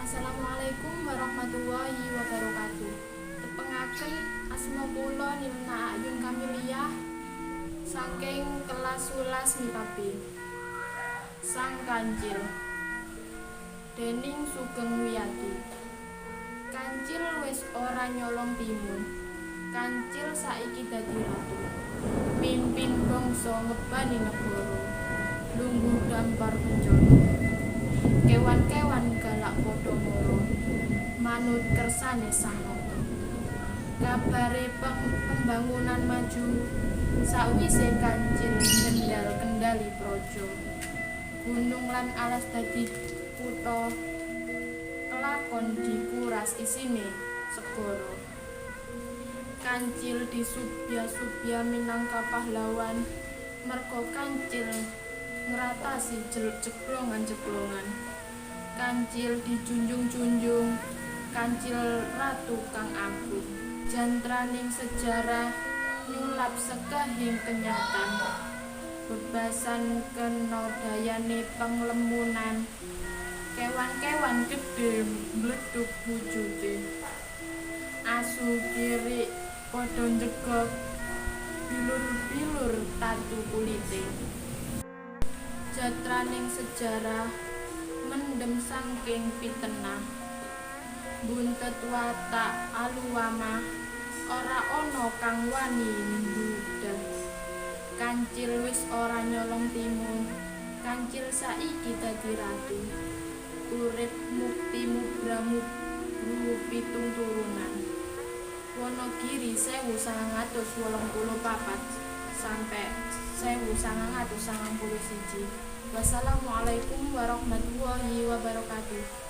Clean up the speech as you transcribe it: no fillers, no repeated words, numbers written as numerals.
Assalamualaikum warahmatullahi wabarakatuh. Tepangaken, asma kula Nilna Ayun Kamiliyah saking kelas 11 MIPA B. Sang Kancil dening Sugeng Wiyadi. Kancil wis ora nyolong timun. Kancil saiki dadi ratu. Mimpin bangsa, ngebani negara. Lungguh dampar bencana. Kewan-kewan galak padha mara. Manut kersane sang nata. Kabare pembangunan maju sakwise Kancil ngendal kendali praja. Gunung lan alas dadi kutha, kelakon dikuras isine segara. Kancil disubya-subya minangka pahlawan merga kancil ngratasi jeglongan-jeglongan. Kancil dijunjung-junjung, kancil ratu kang agung. Jantraning sejarah nyulap sekehing kenyatan. Bebasan kena dayane penglemunan. Kewan-kewan gedhe mbledhug wujute. Asu kirik padha njegog, bilur-bilur tatu kulite. Jatraning sejarah mendem saking pitenah. Buntet watak aluwamah, ora ana kang wani mbudhah. Kancil wis ora nyolong timun, kancil saiki dadi ratu. Urip mukti mubra-mubru pitung turunan. Wonogiri 1984 sampai 1991. Wassalamualaikum warahmatullahi wabarakatuh.